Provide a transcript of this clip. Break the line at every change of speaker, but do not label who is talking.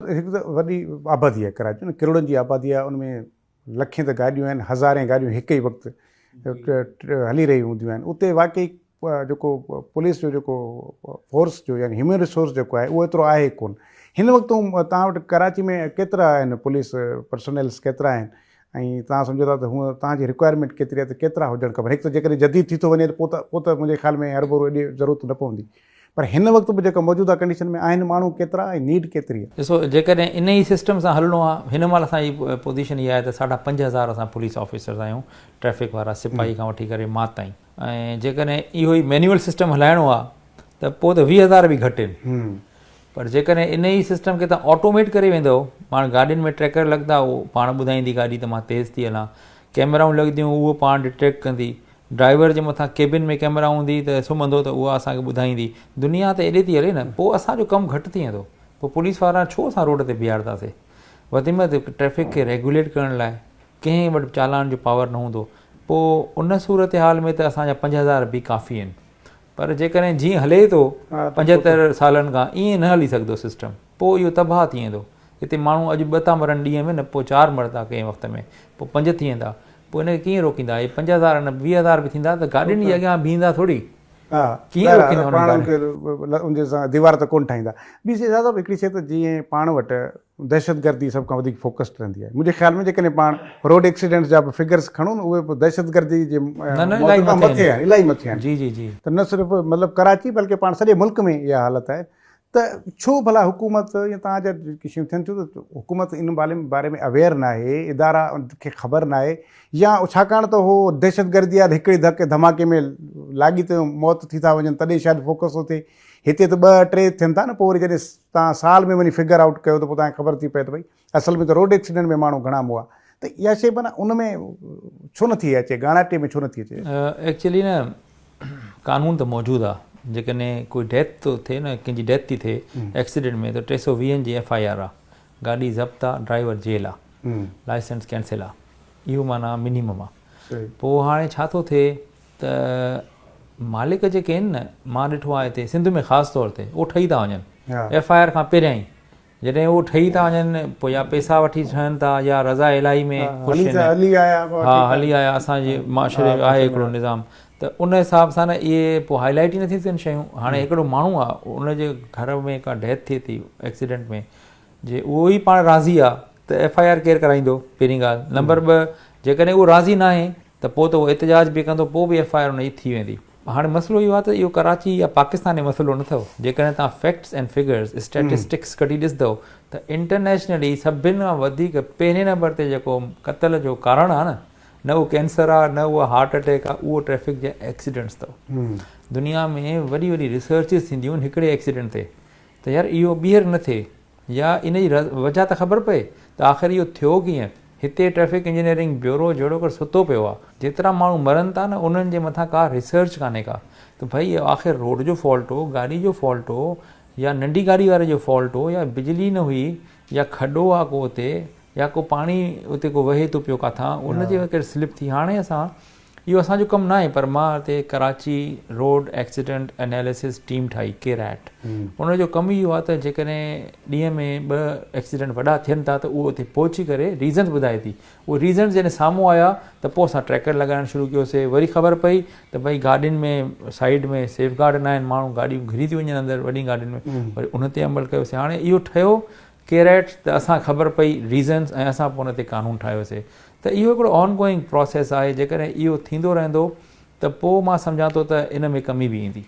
هڪ ته وڏي آبادي آهي ڪراچي ۾ ڪروڙن جي آبادي آهي ان ۾ لکين ته گاڏيون آهن هزارين گاڏيون هڪ ئي وقت هلي رهيون هونديون آهن اتي واقعي جيڪو پوليس جو جيڪو فورس جو يعني هيومن ريسورس جيڪو آهي اهو ايترو آهي ڪون هن وقت توهان وٽ ڪراچي ۾ ڪيترا آهن پوليس پرسونلس ڪيترا آهن ۽ توهان سمجهو ٿا ته هونء توهان جي رڪوائرمينٽ ڪيتري آهي ته ڪيترا هجڻ کپن هڪ ته جيڪڏهن جديد ٿي ٿو وڃي ته پوء ته پوء ته منهنجي خيال ۾ هرڀرو ايڏي ضرورت نه پوندي پر هن وقت به جيڪا موجوده ڪنڊيشن ۾ آهن ماڻهو ڪيترا ۽ نيڊ ڪيتري آهي.
ڏسو جيڪڏهن ان ئي سسٽم سان هلڻو آهي هن مهل اسان جي پوزيشن اها آهي ته ساڍا 5000 اسان پوليس آفيسرز آهيون ٽريفڪ وارا سپاهي کان وٺي ڪري مان تائين ۽ جيڪڏهن اهو ئي مينيول سسٽم هلائڻو آهي ته پوء ته 20,000 به گهٽ آهن پر جيڪڏهن ان ئي سسٽم کي تان آٽوميٽ ڪري ويندو پاڻ گاڏين ۾ ٽريڪر لڳندا اهو پاڻ ٻڌائيندي گاڏي ته مان تيز ٿي هلان ڪيمرائون لڳنديون اهو پاڻ ڊٽيڪٽ ڪندي ڊرائيور جي مٿان ڪيبن ۾ ڪيمرا هوندي ته سمهندو ته اها اسان کي ٻڌائيندي. دنيا ته ايڏي ٿي هلي نه پوء اسان جو ڪم گهٽ ٿي ويندو. پوء پوليس وارا ڇو اسان روڊ تي بيهارنداسي. وڌ ۾ وڌ ٽريفڪ کي ريگيوليٽ ڪرڻ لاء ڪنهن وٽ چالان جو پاور نه هوندو. پوء ان صورتحال ۾ ته اسان جا 5000 به ڪافي آهن. پر جيڪڏهن جيئن هلي ٿو 75 سالن کان ائين نه هلي سگهندو سسٽم. پوء اهو تباهه ٿي ويندو. هتي ماڻهو اڄ ٻه ٿا مرن ڏينهن ۾ نه پوء چار مرندا ڪنهن وقت ۾ پوء پنج ٿي ويندا پوء ان کي ڪيئن روڪيندا اهي 5000 نه 20000 به ٿيندا ته گاڏين جي اڳيان بيهندا ٿوري ڪيئن روڪيندا انهن
پاڻ کي ان جي سان ديوار ته ڪونه ٺاهيندا. ٻي شيء صاحب هڪڙي شيء ته جيئن پاڻ وٽ دهشتگردي سڀ کان وڌيڪ فوڪسڊ رهندي آهي منهنجي خيال ۾ جيڪڏهن پاڻ روڊ ايڪسيڊنٽس جا به فگرس کڻون نه اهي به دهشتگردي جي موت کان مٿي آهن الاهي مٿي آهن
جي جي جي
ته نه صرف مطلب ڪراچي بلڪه پاڻ سڄي ملڪ ۾ اها حالت آهي ته ڇو ڀلا حڪومت يا توهان جا جيڪي شيون ٿين ٿيون ته حڪومت ان باري ۾ اويئر ناهي، ادارا ان کي خبر ناهي يا ڇاڪاڻ ته هو دهشتگردي آهي ته هڪڙي ڌڪ ڌماڪي ۾ لاڳيتو موت ٿي ٿا وڃن تڏهن شايد فوڪس ٿو ٿئي هتي ته ٻه ٽي ٿين ٿا نه پوء وري جڏهن توهان سال ۾ وڃي فگر آئوٽ ڪيو ته پوء توهان کي خبر ٿي پئي ته ڀئي اصل ۾ ته روڊ ايڪسيڊنٽ ۾ ماڻهو گهڻا مئا ته اها شيء معنيٰ ان ۾ ڇو نٿي اچي ڳاڻاٽي ۾ ڇو نٿي اچي؟
ايڪچولي نه قانون ته موجود آ جيڪڏهن ڪوئي ڊيٿ ٿو ٿئي نه ڪنهن جي ڊيٿ ٿي ٿئي ايڪسيڊنٽ ۾ ته 320 جي ايف I R آ گاڏي ضبط آ ڊرائيور جيل آ لائسنس ڪينسل آ اهو معنيٰ منيمم آ پوء هاڻي ڇا ٿو ٿئي ته مالڪ جيڪي آهن نه مان ڏٺو آ هتي سنڌ ۾ خاص طور تي اهو ٺهي ٿا وڃن ايف I R کان پهريان ئي جڏهن هو ٺهي ٿا وڃن پوء يا پئسا وٺي ٺهن ٿا يا رضا الاهي ۾ خوش آهن
هلي آيا
ها هلي آيا اسان جي معاشري ۾ آهي هڪڙو نظام ته ان حساب سان نه اهي پوء هائي لائيٽ ئي نٿيون ٿين شيون هاڻي هڪڙو ماڻهو آ ان جي گهر ۾ ڪا ڊيٿ ٿئي ٿي ايڪسيڊنٽ ۾ جي اهو ئي پاڻ راضي آ ته ايف I R ڪير ڪرائيندو پهرين ڳالهه نمبر 2 جيڪڏهن اهو راضي ناهي ته پوء ته اهو احتجاج به ڪندو پوء به ايف I R ان جي ٿي ويندي. هاڻي مسئلو اهو آهي ته اهو ڪراچي يا پاڪستان جو مسئلو نه اٿو جيڪڏهن توهان فيڪٽس اينڊ فگرز اسٽيٽسٽڪس ڪڍي ڏسندو ته انٽرنيشنلي سڀن کان وڌيڪ پهرين نمبر تي جيڪو قتل جو ڪارڻ آهي نه نه اهو ڪينسر آهي نه اهو هارٽ اٽيڪ آهي اهو ٽريفڪ جا ايڪسيڊنٽس اٿو دنيا ۾ وڏي وڏي ريسرچز ٿينديون آهن هڪڙي ايڪسيڊنٽ تي ته يار اهو ٻيهر نه ٿئي يا ان جي وجهه ته خبر پئي ته آخر اهو ٿيو ڪيئن؟ هتي ٽريفڪ انجنيئرنگ بيورو جهڙوڪر ستو پيو آ. جيترا ماڻهو مرن ٿا نه انهن جي مٿان ڪا ريسرچ ڪانهي ڪا ته ڀئي اهو آخر روڊ جو فالٽ هو، گاڏي جو فالٽ هو يا ننڍي گاڏي واري جو فالٽ هو يا بجلي نه هئي يا کڏو آ ڪو اتي يا ڪو پاڻي اتي ڪو وهي ٿو پيو ڪاٿان ان جي ڪري سلپ ٿي هاڻي اسان اهو اسان جو ڪم ناهي پر مان هتي Karachi road accident analysis team ٺاهي ڪيريٽ ان جو ڪم اهو آهي ته جيڪڏهن ڏينهن ۾ ٻه ايڪسيڊنٽ وڏا ٿين ٿا ته اهو اتي پهچي ڪري ريزنس ٻڌائي ٿي اهي ريزنس جڏهن سامهون آيا ته پوء اسان ٽريڪر لڳائڻ شروع ڪيوسي وري خبر پئي ته ڀئي گاڏين ۾ سائيڊ ۾ سيف گارڊ ناهن ماڻهو گاڏيون گهري ٿيون وڃن اندر وڏين گاڏين ۾ وري ان تي عمل ڪيوسي هاڻي اهو ٺهيو ڪيريٽ ته اسان خبر پئي ريزنس ۽ اسان پوء ان تي قانون ٺاهيوسي ته اهو هڪڙو آن گوئنگ پراسيس آهي جيڪڏهن اهو ٿيندو رهندو ته پوء مان سمجهان ٿو ته ان ۾ ڪمي به ايندي.